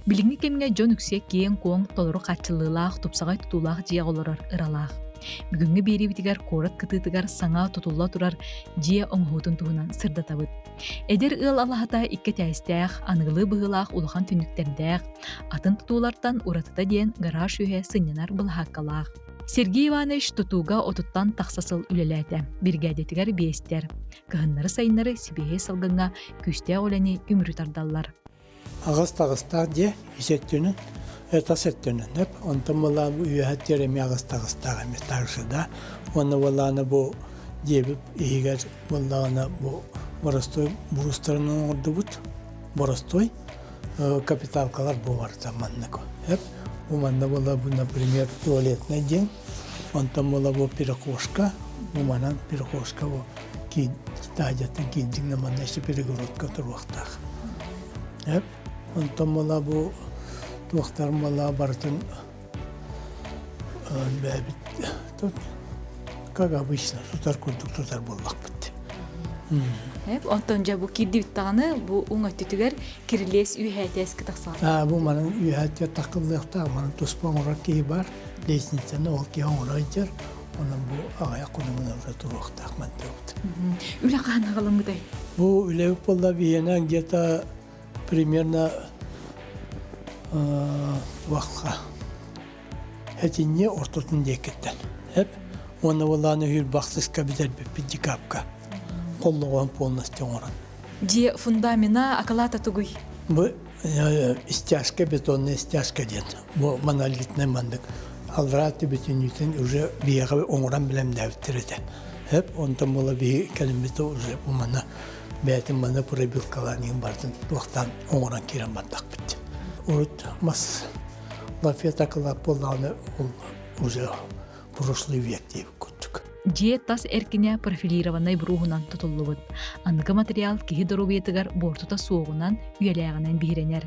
Билиҥҥи кэмҥэ дьон үксэ киэҥ-куоҥ, толору хааччыллыылаах, тупсаҕай тутуулаах дьиэҕэ олорор ыралаах. Бүгүҥҥү биэриибитигэр куорат кытыытыгар саҥа тутулла турар дьиэ оҥоһуутун туһунан сырдатабыт. Эдэр ыал алаһата икки этээстээх, аныгылыы быһыылаах улахан түннүктэрдээх, атын тутуулартан уратыта диэн гараж үөһэ сынньанар былаһааккалаах. Сергей Иванович тутууга отуттан тахса сыл үлэлээтэ. Биригээдэтигэр биэстэр. Кыһыннары-сайыннары сибиэһэй салгыҥҥа күүстээх үлэни үмүрү тардаллар. Аҕыс таҕыстаах дьиэ ис өттүнэн, тас өттүнэн эп. Онтон буоллаҕына бу үөһэ өттүгэр эмиэ аҕыс таҕыстаах эмиэ также да. Уонна буоллаҕына бу дьиэбит иһигэр буоллаҕына бу боростуой буруустарынан оҥордубут. Боростуой капиталкалар бу барыта маннык. Эп. Бу манна буола бу, например, туалетный день. Онтон буола бу перекошка. Бу манан перекошка бу стадияттан киирдиҥ манна еще перегородка туруохтаах. Эп. Онтон буола бу туохтар буола барытын бэйэбит тут как обычно тутар курдук тутар буоллахпыт. Эп, онтон дьэ бу киирдибит даҕаны бу уҥ өттүтүгэр кирилиэс үөһээтээски тахсаҕын. Аа, бу манан үөһээтигэр таххыллыахтаах, манан туспа оҥорор киһи бар, лестницаны ол киһи оҥоро сылдьар, онон бу аҕыйах хонугунан уже туруохтаах мантыбыт. Үлэ хаһан аҕаламмытай? Бу үлэбит буолла биһиэнэ где-то примерно туохха этинньи ортотун диэкиттэн эп уонна буоллаҕына үһүр бүтэрбиппит декабка холлоҕоһун полностью оҥорон. Дьиэ фундамена акылаата тугуй? Бу стяжка бетонная стяжка диэн бу монолитнай маннык аллараа бүтүннүүтүн уже биһиэхэ оҥорон бэлэмнээбиттэр этэ. Эп онтон буола биһи кэлиммит уже бу манна бэйэтин манна пробилкалаан иһин бартын туохтаан оҥорон киирэн бардахпыт. Урут мас лафет акылаат буоллаҕына ол уже прошлый век диэбит курдук. Дьиэ тас эркинэ профилированнай бруһунан тутуллубут. Аныгы материал киһи доруобуйатыгар буортута суоҕунан, үйэлээҕинэн биһирэнэр.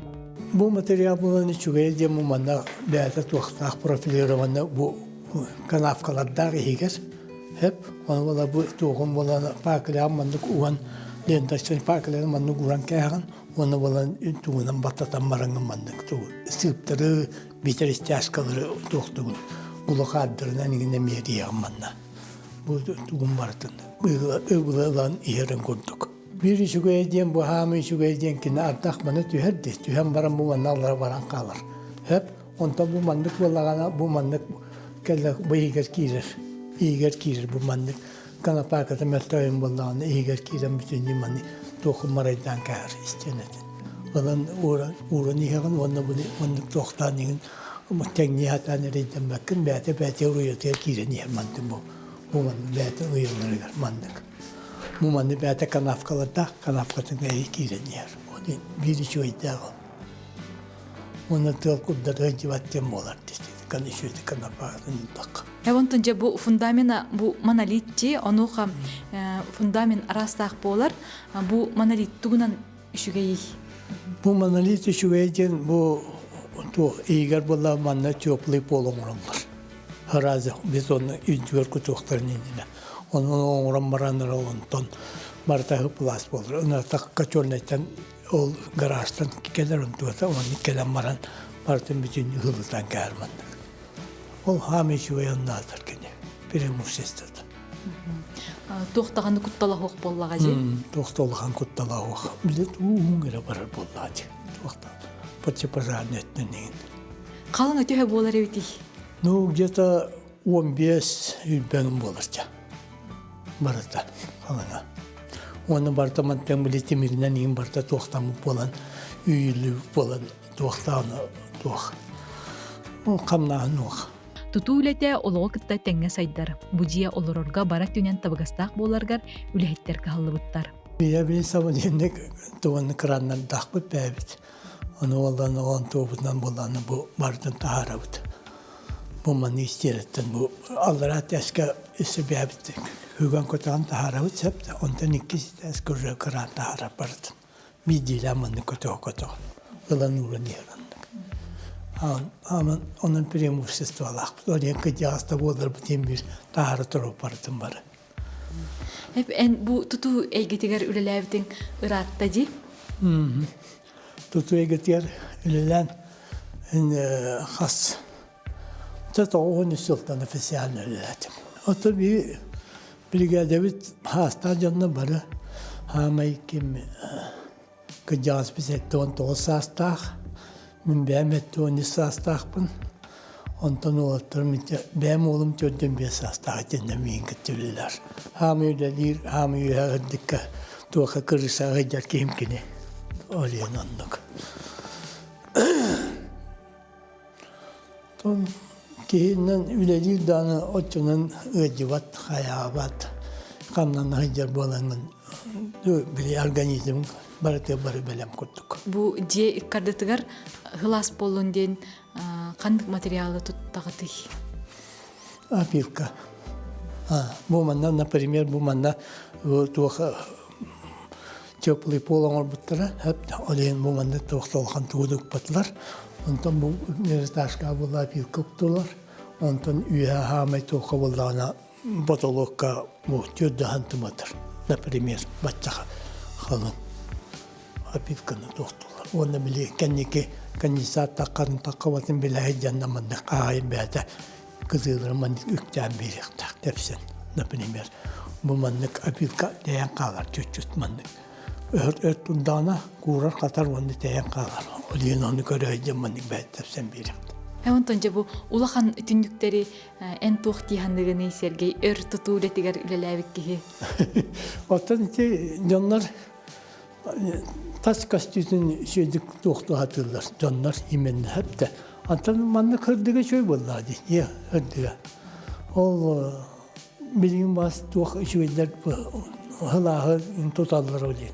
Бу материал буолан үчүгэй диэн бу манна бэйэтэ туохтаах профилированный бу канавкалардаах иһигэр Эп, ону буола бу туоҕун буолан паакылаҕын маннык уган ленточканы паакылаҕын маннык ууран кээһэҕин уонна буолан тугунан баттатан бараҥҥын маннык тугу сыыптары биитэр стяжкалары туохтугун глухардарынан иҥинэ миэриэҕин манна бу тугун барытын ыбылы ылан иһэрин курдук. Биир үчүгэй диэн бу хаамыы үчүгэй диэн кини ардах маны түһэр дии түһэн баран бу манна аллара баран хаалар. Эп Онтон бу маннык буоллаҕына, бу маннык кэллэ бу иһигэр киирэр. Иһигэр киирэр бу маннык конопаката мөлтөөйүн буоллаҕына иһигэр киирэн бүтүннүү маннык туохун марайдаан кээһэр истиэнэтин. Ылан ууран, ууран иһэҕин уонна буну маннык туохтаан иһин тэҥнии сатаан эрэйдэммэккин бэйэтэ бэйэтэ уруйатыгар киирэн иһэр мантын бу бу маннык бэйэтэ ыйылларыгар маннык. Бу маннык бэйэтэ канавкалардаах канавкатын киирэн иһэр. Ол биир үчүгэйдээх ол. Уонна тыал курдары дьыбат диэн буолар дии үчүгэйдик канапаатын ыллахха. Онтон дьэ бу фундамена бу монолит дии онуоха фундамент араастаах буолар. Бу монолит тугунан үчүгэйий? Бу монолит үчүгэй диэн бу туох иһигэр буолла манна теплый пол оҥороллор. Разы бетонный үрдүгэр кутуохтарын иннинэ. Онон оҥорон баран онтон барыта пласт буолар. Ынатакка чернайтан Ол гаражтан кэлэр онтуота оннук кэлэн баран барытын бүтүн ыһылытан кээр маннык. Ол хаамый үчүгэй оннаатар кини преимуществота. Туох даҕаны куттала суох буоллаҕа дии. Туох да улахан куттала суох. Билет ууһуҥ эрэ барар буоллаҕа дии. Туох да противопожарный өттүнэн иһин. Халыҥ өтөһө буолар эбитий? Ну, где-то 15 үрбэҥин буолар ча. Барыта халыҥа. Уонна барыта мантан били тимиринэн иһин барыта туохтаммыт буолан, үүйүллүбүт буолан туохтаана туох. Хамнааһын уох. Тутуу үлэтэ олоҕу кытта тэҥҥэ сайдар. Бу дьиэ олорорго бара өттүнэн табыгастаах буоларыгар үлэһиттэр кыһаллыбыттар. Бэйэ били сабыдыаннык туганы кырааннардаахпыт бэйэбит. Ону буоллаан оҕон туобутунан буоллаана бу барытын таһаарабыт. Бу маны истиэрэттэн бу аллараа тээскэ өссө бэйэбит хүгэн көтөҕөн таһаарабыт сөп да онтон иккис тээскэ уже кыраан таһаарар барытын. Биирдиилээн маннык көтөҕө-көтөҕө ылан ууран иһэр оннук. Ааман онон преимуществолаахпыт. Ол иһин кырдьаҕас да буолларбыт иһин биир таһаара турар барытын бары. Эп эн бу тутуу эйгэтигэр үлэлээбитиҥ ыраатта дии? Тутуу эйгэтигэр үлэлээн. Хас Чэ 93 сылтан официально үлэлээтим. Оттон биһи биригээдэбит хаастаах дьонно бары хаамай ким кырдьаҕаспыт 79 саастаах, мин бэйэм 73 саастаахпын. Онтон уолаттарым бэйэм уолум 45 саастаах итиннэ миигин кытта үлэлэр. Хаамай үлэлиир, хаамай үөһэ ырдыкка туохха кырыса сылдьар киһим кини. Ол иһин оннук. Тон киһинэн үлэлиир даҕаны оччонон ыалдьыбат, хайаабат, хамнана сылдьар буолаҥҥын били организм барыта бары бэлэм курдук. Бу дьиэ иккардытыгар сылаас буоллун диэн ханнык материалы туттаҕытый? Опилка. Бу манна, например, бу манна туох теплый пол оҥорбуттара. Ол иһин бу манна туох улахан тугу да укпатылар. Онтон бу этажка буолла опилка уктулар. Онтон үөһэ хаамай туохха буоллаҕына потолокка бу түөрт сантиметр, например, баччаха халын опилканы туохтулар. Уонна били кэнники конденсат таххарын таххабатын билэ сылдьан маннык хаайын бэйэтэ кызыылары маннык үктээн биэриэхтээх тэпсэн, например, бу маннык опилка тэйэн хаалар чуть-чуть маннык өр өр турдаҕына куурар хатар уонна тэйэн хаалар. Ол иһин ону көрө сылдьан маннык бэйэтэ тэпсэн биэриэхтээх. Онтон дьэ бу улахан түннүктэри эн туох дии саныыгыный, Сергей, өр тутуу үлэтигэр үлэлээбит киһи? Оттон ити дьоннор тас көстүүтүн үчүгэйдик туохтуу сатыыллар дьоннор именно сөптө. Онтон маннык ырдыга үчүгэй буоллаҕа дии, ийэ ырдыга. Ол билигин бас туох үчүгэйдэр сылааһы туталлар ол диэн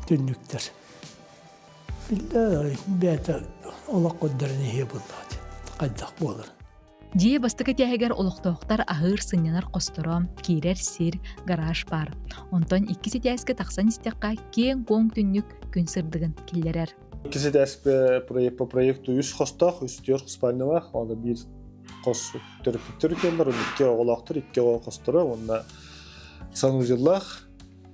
түннүктэр. Биллэ бэйэтэ олох көрдөрөн иһиэ буоллаҕа дии, хайдах буолар. Дьиэ бастакы этээһигэр олохтоохтор аһыыр сынньанар хосторо, киирэр сир, гараж баар. Онтон иккис этээскэ тахсан истэххэ, киэҥ-куоҥ түннүк күн сырдыгын киллэрэр. Иккис этээскэ по проекту үс хостоох, үс түөрт спальнялаах, уонна биир хос төрөппүттэр үтүөллэр, икки оҕолоохтор, икки оҕо хосторо уонна санузеллаах.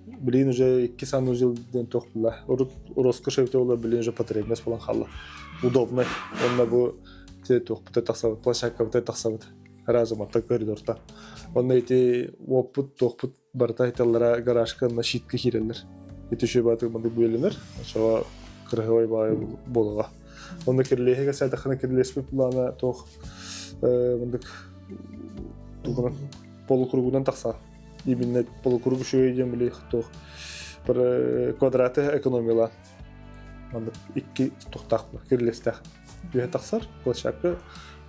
Билигин уже икки санузел диэн туох буолла. Урут роскошь эбитэ буолла, билигин уже потребность буолан хаалла. Удобный. Уонна бу туохпута тахсабыт, площадкабыта тахсабыт. Разом атта коридорта. Онно ити уоппут, туохпут барыта айталлара гаражка на щитка киирэллэр. Ити үчүгэй баатык мандык бүөлэнэр. Очоҕо кырыһыбай баайы буолаҕа. Онно кирилиэһигэ сайдаххына кирилиэспит плана туох мындык тугунан полукругунан тахсар. Именно полукруг үчүгэй диэн били туох квадраты экономила. Маннык икки тухтаах кирилиэстээх үөһэ тахсар площадка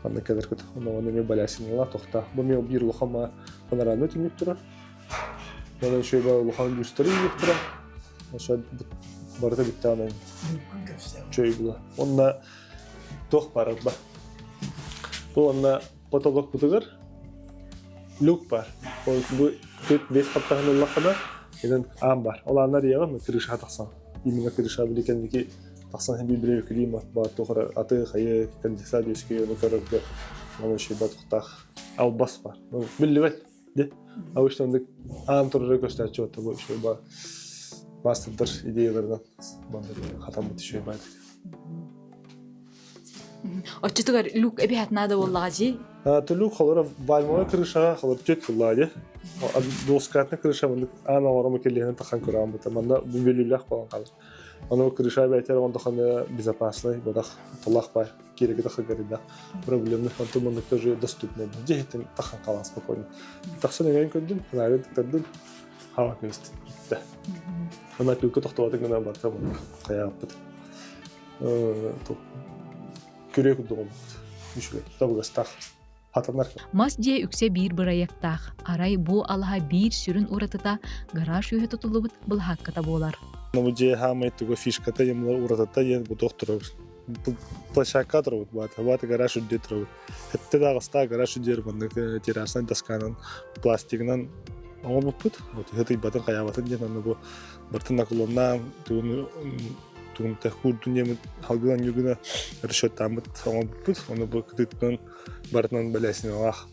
манна кэлэр кыт онно эмиэ балясиналаах тохтаах. Бу эмиэ биир улахан панорамный түннүк турар. Онон үчүгэй улахан люстры турар. Ошо барыта бүттэҕинэ үчүгэй була. Онно туох баар ба. Бу онно потолокпутугар люк бар. Ол бу төрт бес хаптаһын ыллаххына инэн аан бар. Ол ааннар иэҕин крышаға тахсан. Именно крыша били кэнники тахсан биир бире климат бар тухара аты хайы кондиционер үскей оны көрөргө аны шиба тухтаах албас бар. Ну, биллибэт де. Обычно андык аан турары көстөөччү отта бу үчүгэй ба мастердар идеяларынан хатаммыт үчүгэй баайдык. Оччотугар люк эбиһат наада буоллаҕа дии. Люк холоро вальмовая крышаҕа холор түөт кыллаа дии. Двускатный крыша маннык аан оҥорому кэлиһин тахан көрөҕүн бута манна бу бөлүүлээх буолан хаалар. Ону крыша бэйтэр ондохоны безопасный бодах тулах баар кирэги тахыгарыда проблемный онтон маннык тоже доступный дьиһитин тахан хаалан спокойно. Тахсан өгөн көрдүм, фонарь тыктардым, хава көстү. Ана күлкү тохтоотун гына барта хайааппыт. Күрүө курдук олбут. Үчүгэй, табыгастаах. Хатанар. Мас дьиэ үксэ биир бырайыактаах. Арай бу алаһа биир сүрүн уратыта гараж үөһэ тутуллубут былаһаакката буолар. Бу дьиэ хаамай туга фишката диэн уратата диэн бу туох турабыт. Площадка турабыт баата. Баата гараж үрдү турабыт. Хэтте да аҕыстаах гараж үрдүгэр маннык террасынан досканан пластигынан оҥорбуппут. Вот хытыйбатын хайаабатын диэн онно бу бартын наклоннаан тугун тугун куурдун диэммит халгынан ньугуна расчеттааммыт оҥорбуппут. Ону бу кытыытынан барытынан бэлээсиналаах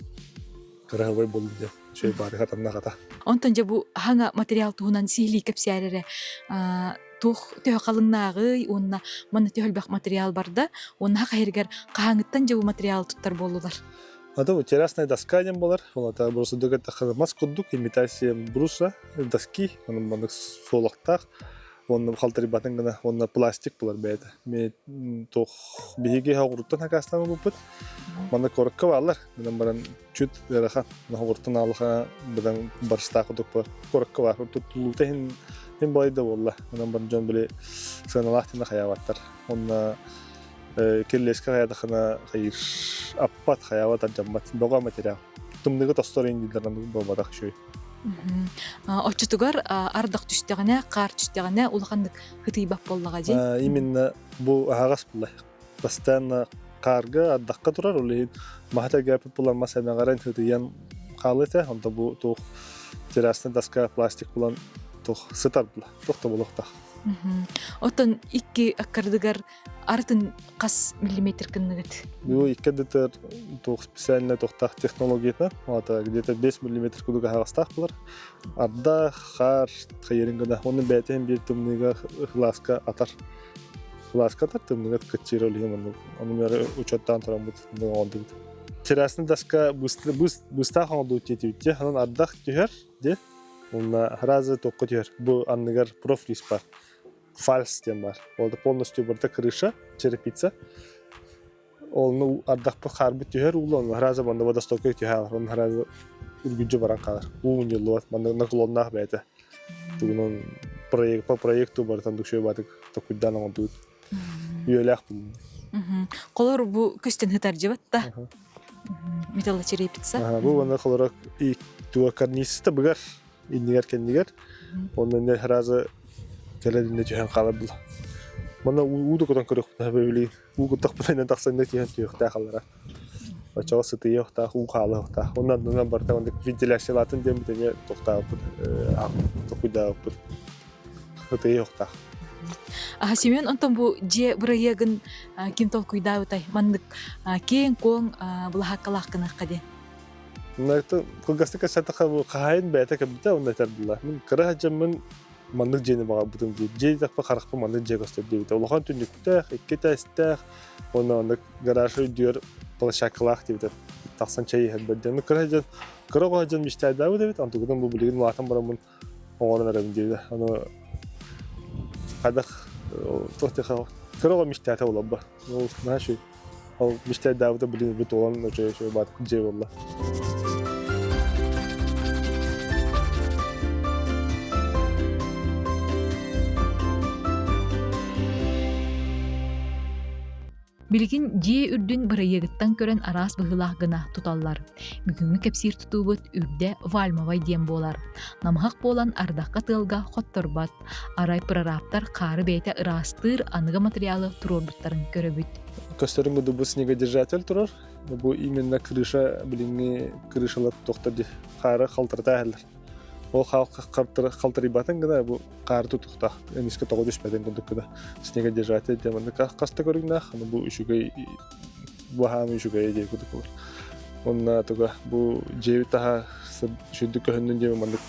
кыраһабай буоллун диэн үчүгэй баары хатанна хата. Онтон дьэ бу хаҥа материал туһунан сиһилии кэпсээр эрэ. Туох төһө халыҥнааҕый уонна манна төһө элбэх материал барда уонна хаһыргар хаһааҥҥыттан дьэ бу материалы туттар буоллулар? Это вот террасная доска диэн буолар. Ол это брусудуга мас курдук имитация бруса доски, онон маннык суолахтаах. Уонна халтарыйбатын гына уонна пластик булар бэйэтэ. Мен туох биһиги оҕуруттан хакаастан ылбыппыт. Манна куоракка бааллар. Гынан баран чүт ыарахан. Оҕуруттан аалаха быдан барыстаах курдук бар. Куоракка баар. Туттулуута иһин иһин балайда буолла. Гынан баран дьон били сыаналаах тина хайаабаттар. Онна кирлиэскэ хайаатахына хайыр аппат хайаабат ардьаммат бөҕө материал. Тымныыга тостор иһин дииллэр оннук буолбатах үчүгэй. Оччотугар ардах түстэҕинэ, хаар түстэҕинэ улаханнык ытыйбат буоллаҕа дии. Именно бу аһаҕас буолла. Постоянно хаарга, ардахха турар, ол иһин маһа тэлгээппит булан мас эмэҕирэн ытыйан хаалыа этэ. Онто бу туох террасный доска пластик булан туох сытар була, туох да буолуохтаах. Оттон икки аккардыгар Арытын хас миллиметр кынныгыт? Ну, икки ардытыгар туох специальная туохтаах технологията, это где-то 5 миллиметр курдук аһаҕастаах буолар. Арда, хаар, хайырын гына. Оны бэйэтин биир тымныыга кылааска атар. Кылааска атар, тымныыга кыччыыр ол иһин оннук. Ону мэр учеттаан тураммыт оҥордубут. Террасный доска быстаах оҥордубут диэтибит дии. Онон ардах түһэр дии. Онно сразу туохха түһэр. Бу анныгар профлист бар. Фальс диэн баар. Ол да полностью барыта крыша, черепица. Онну ардахпыт хаарбыт түһэр уулу, онно сразу манна водостокка түһэ онно сразу үргүдьү баран хаалар. Уу мунньуллубат, манна наклоннаах бэйэтэ. Тугунан проект по проекту барытан дукшуй баатык токуйдаан оҥордубут. Үөлээх булун. Холор бу көстөн хытардьыбат да. Металлочерепица. Бу уонна холоро туга карниста быгар иннигэр-кэннигэр. Онно инне сразу кэлэн инне түһэн хаалар була. Манна уу да кутан көрүөхпүнэ били уу куттахпына иннен тахсан инне түһэн түһүөхтээх аллара. Оччоҕо сытыйыахтаах, уу хаалыахтаах. Онно аннынан барыта маннык вентиляциялаатын диэммит эмиэ тохтообуппут, токуйдаабыппыт. Сытыйыахтаах. А Семен, онтон бу дьиэ бырайыагын ким толкуйдаабытай? Маннык киэҥ-куоҥ былаһааккалаах гыныахха диэн. Кылгастык кэпсээтэххэ бу хаһаайын бэйэтэ кэлбитэ уонна этэр буолла. Мин кыра сылдьаммын маннык дьиэни баҕарбытым диир. Дьиэ диэтэхпэ харахпын маннык дьиэ көстөр диэбитэ. Улахан түннүктээх, икки этээстээх уонна оннук гараж үрдүгэр площадкалаах диэбитэ. Тахсан чэй иһэрбэр диэн. Кыра сылдьан кыра оҕо сылдьан мечтайдаабыт эбит. Онтукутун бу билигин улаатан бараммын оҥорон эрэбин диэбитэ. Ону хайдах туох диэхэ кыра оҕо мечтаата буоларба. Ол наһаа үчүгэй. Ол мечтайдаабыта билин бит уолан үчүгэй үчүгэй баат дьиэ буолла. Билигин дьиэ үрдүн бырайыагыттан көрөн араас быһыылаах гына туталлар. Бүгүҥҥү кэпсиир тутуубут үрдэ вальмовай диэн буолар. Намыһах буолан ардахха тыалга хотторбот. Арай прорабтар хаары бэйэтэ ыраастыыр аныгы материалы туруорбуттарын көрөбүт. Көстөрүн курдук бу снегодержатель турар. Бу именно крыша билиҥҥи крышалар тохтор дии хаары халтарыта иһэллэр. Ол халтарыйбатын гына бу хаары тутуктаах эмискэ тоҕо түспэтин курдук гына снегодержатель диэн маннык хаста көрүҥнээх аны бу үчүгэй бу хаамыы үчүгэйэ диэн курдук буолар. Онно туга бу дьиэбит таһа үчүгдүк көһүннүн диэн маннык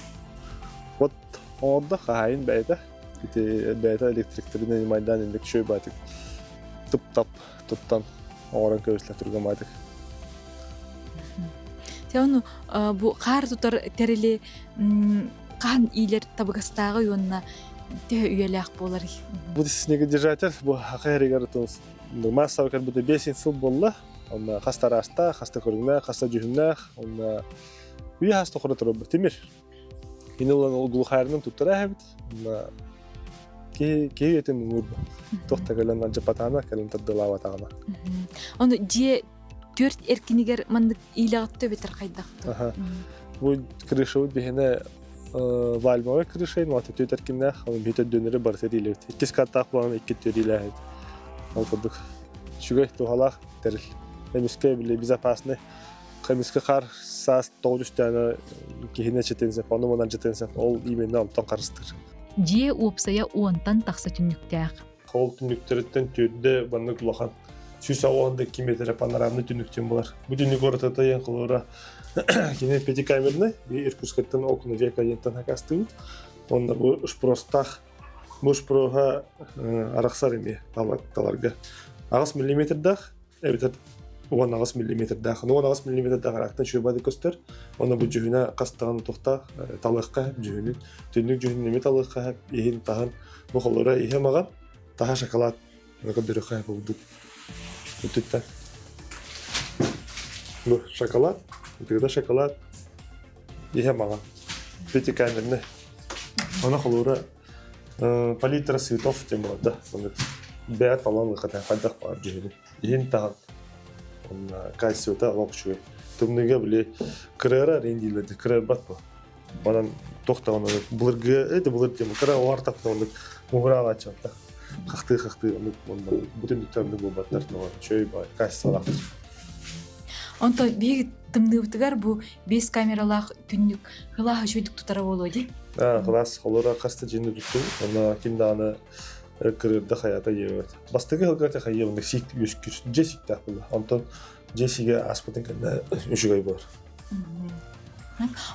вот оҥордо хаһаайын бэйэтэ ити бэйэтэ электриктерин майдаан инник үчүгэй баатык тып-тап туттан оҥорон кэбислэ түргэн баатык. Те ону бу хаар тутар тэрили хаһан иилэр табыгастааҕый уонна төһө үйэлээх буоларый? Бу снегодержатель бу хака эригэр массовый кэлбитэ 5 сыл буолла. Онно хаста араастаах, хаста көрүҥнээх, хаста дьүһүннээх, онно үйэ хаста хоро турар тимир. Кини ылан глухарынан туттара эһэбит. Киһи киһи этин муҥур туох да кэлэн алдьапатаана кэлэн тардылаабатаҕына. Ону дьиэ түөрт эркинигэр маннык иилэҕиттэ эбэтэр хайдах? Бу крышабыт биһиэнэ вальмовай крыша вот түөрт эркиннээх, оны биһи төрдүөннэри барыта иилэбит. Иккис каттаах буолан икки төрүүлээһит. Ол курдук үчүгэй туһалаах тэрил. Эмискэ били безопасный Эмискэ хаар саас тоҕо түстэҕинэ киһини эчэтиэн сөп, ону манан дьэтиэн сөп, ол именно онтон харыстыыр. Дьиэ уопсайа уонтан тахса түннүктээх. Ол түннүктэриттэн түөрдэ маннык улахан 182 метрэ панорамный түннүк диэн буолар. Бу түннүк уратыта диэн холобура кини пятикамерный, Иркутскайтан окна века диэнтэн хакастыыбыт. Онно бу шпростаах. Муж проһа арахсар эмиэ таларга. 8 миллиметрдаах эбэтэр 18 миллиметрдаах. 18 миллиметрдаах араактан шөбады көстөр. Оны бу дьүһүнэ хастаҕын тухтаах талыахха дьүһүнүн түннүк дьүһүнүн эмиэ талыахха иһин таһын бу холоро иһэ маҕан таһа шоколад көрдөрүөххэ курдук өттүттэн бу шоколад ытыгыта шоколад иһэ маҕан пятикамерный Ону холуура палитра цветов диэн буолар да бэйэ талан ылыахха хайдах баар дьүһүнүн иһин таһын уонна кальцията олох үчүгэй тымныыга били кырыара эрин дииллэр кырыарбат бу Онон туох даҕаны былыргы это былыр диэн кыра оҕор тахта оннук муһураалааччы хахтыы-хахтыы оннук уонна бу түннүктэр оннук буолбаттар үчүгэй баҕайы качестволаах. Онтон биһиги тымныыбытыгар бу биэс камералаах түннүк кылааһы үчүгэйдик тутара буолуо дии. Кылаас холоро хаста дьиэни туттум. Онно ким даҕаны кырыырда хайата диэбэт. Бастакы сылга хайа оннук сиик үөскүүр. Дьиэ сииктээх буолла. Онтон дьиэ сиигэ ааспытын кэннэ үчүгэй буолар.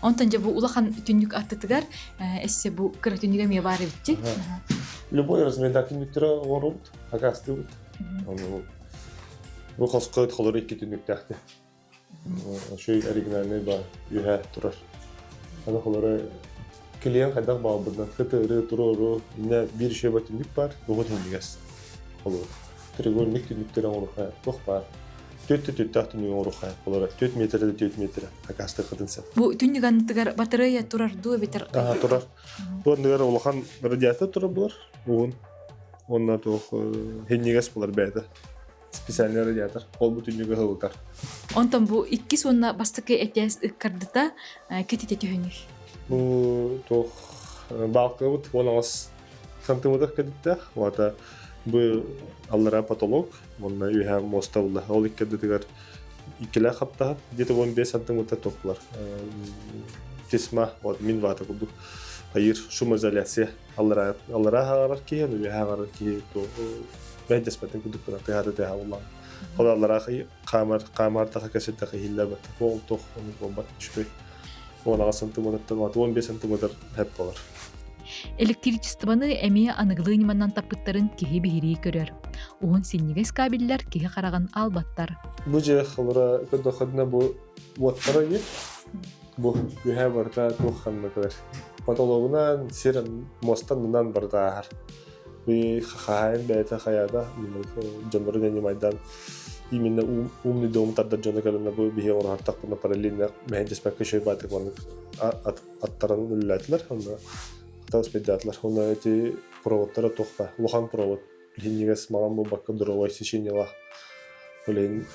Онтон дьэ бу улахан түннүк аттытыгар эссе бу кыра түннүк эмиэ баар эбитчи. Любой размердаах түннүктэрэ оҥоробут, акаастыыбыт. Бу хоско холор икки түннүктээхти. Үчүгэй оригинальный баар үөһэ турар. Аны холоро клиент хайдах баалбытынан кытыыры, туруору, иннэ биир үчүгэй түннүк баар, уһун иһинньигэс. Холобур, треугольник түннүктэрэ оҥоруохха туох баар. Түөрт түтүттээх түннүгү оҥоруохха холоро 4 метрэ да 4 метрэ акаастыаххытын сөп. Бу түннүк аннытыгар батарыайа турар дуу эбэтэр Аха, турар. Бу анныгар улахан радиатор турар буолар, уһун. Уонна туох иһинньигэс буолар бэйэтэ. Специальный радиатор. Ол бу түннүгү ыһылытар. Онтон бу иккис уонна бастакы этээс ыккардыта кэтитэ түһүнүй. Бу туох баалкабыт 18 сантиметр кэтиттээх. Уата бу аллара потолок, уонна үөһэ муоста булла. Ол иккэрдитигэр иккилээх хаптаһын, где-то 15 сантиметр туохпулар. Тесьма, вот мин вата курдук. Айыр шумоизоляция аллара аллара хаҕарар киһи, үөһэ хаҕарар киһи бэйдэспэтин курдук гына тыһаата тыаһа буллаҕа. Ол аллара хаамар хаамар таха кэсиртэхэ иһиллэр ол туох оннук буолбат үчүгэй. 16 сантиметртан 15 сантиметр хэп болар. Электричествоны эмиэ аныгылыы ньыманан таппыттарын киһи биһирии көрөр. Уһун синньигэс кабеллэр киһи хараҕын аалбаттар. Бу дьиэ холура көрдөххүтүнэ бу уоттара үһү. Бу үһэ барыта туох ханна кэлэр. Потологунан сир муостанынан барыта ааһар. Хаһаайын бэйэтэ хайаата дьоннору ньымайдаан именно умный дом тардар дьоно кэлэннэ бу биһи оҥоруһартахпына параллельно мэһэйдэспэккэ үчүгэй баатык маннык аттаран үлэлээтилэр онно хата успейдаатылар онно эти проводтара туох ба улахан провод иһинньигэс маҕан буолбакка здоровай сечениелаах ол иһин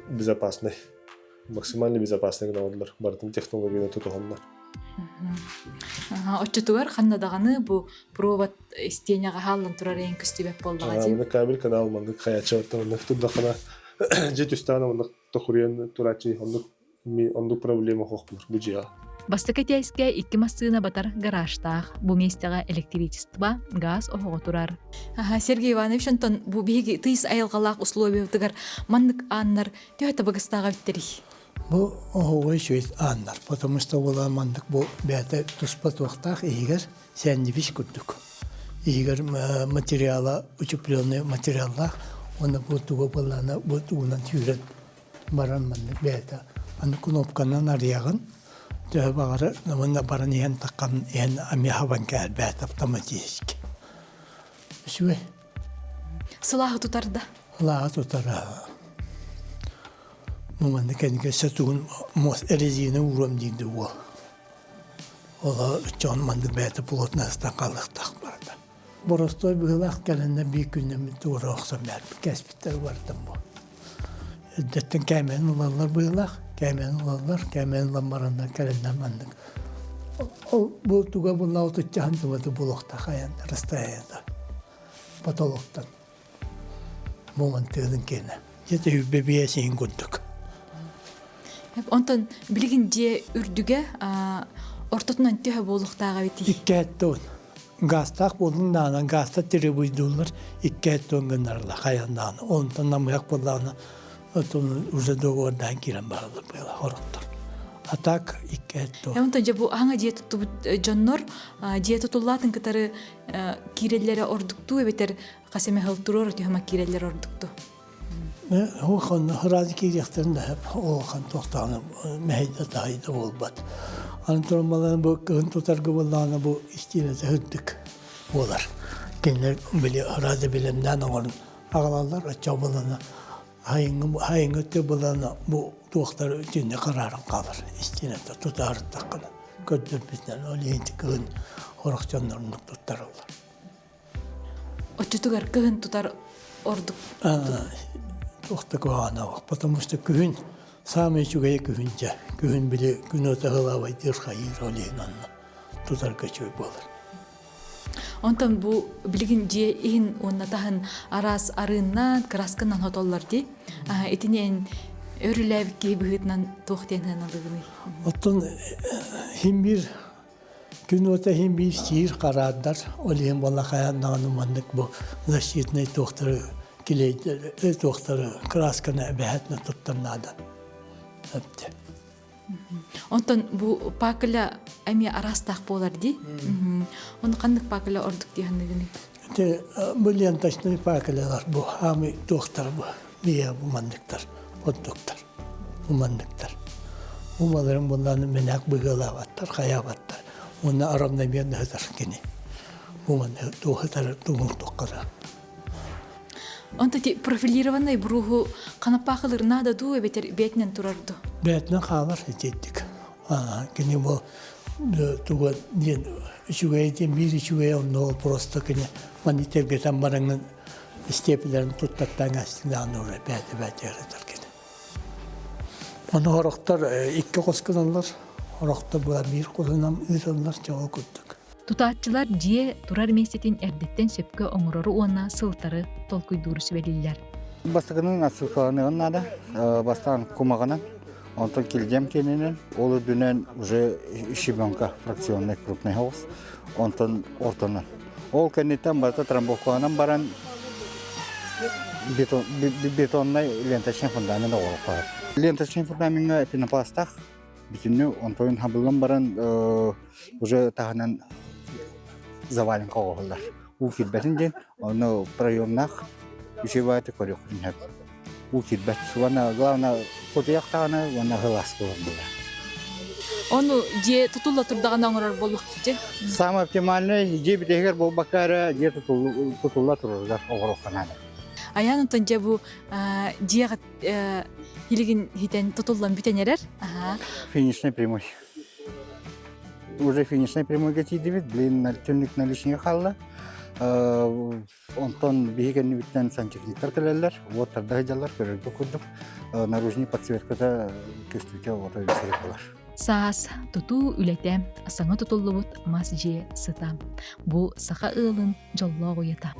безопасный максимально безопасный гына оҥордулар барытын технологияны тутуһаннар Оччотугар ханна даҕаны бу провод истиэнэҕэ хааллан турар эйин көстүбэт буоллаҕа дии. Маннык кабель канал маннык хайаччыбаттан оннук турдаххына дьиэ түстэҕинэ оннук тохуруйан турааччы оннук оннук проблема суох буолар бу дьиэҕэ. Бастакы этээскэ икки массыына батар гаражтаах. Бу миэстэҕэ электричество, газ оһоҕо турар. Сергей Иванович, онтон бу биһиги тыйыс айылҕалаах условиябытыгар маннык ааннар төһө табыгастааҕа эбиттэрий? Бу оһоҕо үчүгэй ааннар, потому что буолан маннык бу бэйэтэ туспа туохтаах иһигэр сэндвич курдук. Иһигэр материала утепленный материаллаах уонна бу туга буоллаҕына бу тугунан сүүрэн баран маннык бэйэтэ аны кнопканан арыйаҕын төһө баҕарар уонна баран иһэн таххан иһэн эмиэ хабан кээлбээт автоматически. Үчүгэй. Сылааһы тутар да? Сылааһы тутара. Бу манна кэнники өссө тугун муос резина ууруом диирди уол. Ол дьон маннык бэйэтэ плотностан хаалыахтаах барда. Боростуой быһыылаах кэлэннэр биир күннэммит туора охсон бэрбит кээспиттэр барытын бу. Эрдэттэн кээмэйин ылаллар быһыылаах, кээмэйин ылаллар, кээмэйин ылан бараннар кэлэннэр маннык. Ол бу туга булла отуччаһын туматы булуохтаах айан расстояниета потолоктан. Муҥан тыалын киэнэ. Дьэ үбэ биэс иһин курдук. Онтон билигин дьиэ үрдүгэ ортотунан төһө буолуохтааҕа эбитий? Икки Гаастаах буоллун даҕаны гаастар требуйдууллар икки гыннарылла хайаннаҕына. Онтон намыһах буоллаҕына отун уже договордаан киирэн бараллар быһыылаах ороттор. А так икки этто. Онтон дьэ бу аһаҥа дьиэ туттубут дьоннор дьиэ тутуллаатын кытары киирэллэрэ ордуктуу эбэтэр хас эмэ сыл туруор түһэма киирэллэр ордуктуу? Улахан ыраас киириэхтэрин да сөп, улахан туохтааҕына мэһэйдэ таһыйда буолбат. Аны туран баланы бу кыһын тутарга буоллаҕына бу истиэнэтэ үрдүк буолар. Кинилэр били ыраас билэмнээн оҥорон аҕалаллар, оччоҕо баланы хайыҥҥы хайыҥҥы өттө баланы бу туохтар итиннэ харааран хаалар истиэнэтэ тутаарыттаххына көрдөрбүтүнэн ол иһин кыһын сорох дьоннорунук туттараллар. Оччотугар кыһын тутар ордук. Туох да куһаҕана потому что күһүн саамай үчүгэйэ күһүн дьэ. Күһүн били күн уота ыһылаабайдыыр хайыыр ол иһин онно тутарга үчүгэй буолар. Онтон бу билигин дьиэ иһин уонна таһын араас арыыннан, кыраасканан хотоллор дии. Итини эн өрүлээбит киһи быһыытынан туох диэн сыаналыыгыный? Оттон иһин биир Күн уота иһин биир сиир хараардар, ол иһин буолла хайаан даҕаны маннык бу защитнай туохтары килиэйдэри туохтары красканы эбэһээтинэ туттар наада. Эптэ. Онтон бу пакля эмиэ араастаах буолар дии. Ону ханнык пакля ордук дии саныыгыный? Ити бу ленточный паклялар бу хаамый туохтар бу бийэ бу манныктар ордуктар. Бу манныктар. Умаларын буллааны мэнээк быгыалаабаттар, хайаабаттар. Уонна равномерно сытар кини. Бу манна туохатар тугун туоххара. Онто ти профилированный бруһу ханаппаахылыр наада дуу эбэтэр бээтинэн турар дуу? Бээтинэн хаалар ититтик. Кини бу туга диэн үчүгэй диэн биир үчүгэй онно просто кини манны тергетен бараҥын степелерин туттаттаан астынаан ура бээтэ бээтэ ырытар кини. Ону хорохтор икки хос гыналлар, хорохтор була биир хосунан ыыталлар чоҕо курдук. Тутааччылар дьиэ турар миэстэтин эрдэттэн сөпкө оҥорору уонна сылтары толкуйдууру сүбэлииллэр. Бастакынан ссылкаланыан наада. Бастаан кумаҕынан, онтон килдьэм киэнинэн, ол үрдүнэн уже щебенка фракционный крупный хаус, онтон ортонон. Ол кэнниттэн барыта трамбовкаланан баран бетоннай ленточный фундамент оҥоруохха. Ленточный фундамеҥҥа пенопластах бүтүннүү онтон хабыллан баран уже таһынан заваленка оҥоһуллар. Уу киирбэтин диэн, онно проемнаах үчүгэй баҕайытык көрүөххүн сөп. Уу киирбэт. Уонна главное кутуйах даҕаны уонна сылаас буолар буолар. Ону дьиэ тутулла турдаҕына оҥорор буоллахпыт дьэ. Самое оптимальное дьиэ бүтэһигэр буолбакка эрэ дьиэ тутулла турарыгар оҥоруохха наада. Айаан онтон дьэ бу дьиэҕит илигин хитэн тутуллан бүтэн эрэр. Финишный прямой. Уже финишный прямойга тиийдибит. Блин, түннүк наличнига хаалла. Онтон биһи кэннибиттэн сантехниктар кэлэллэр, уот тарда сылдьаллар, көрөргө курдук. Наружный подсветката көстүүтэ ото үчүгэй буолар. Саас тутуу үлэтэ саҥа тутуллубут мас дьиэ сыта. Бу саха ыалын дьоллоох уйата.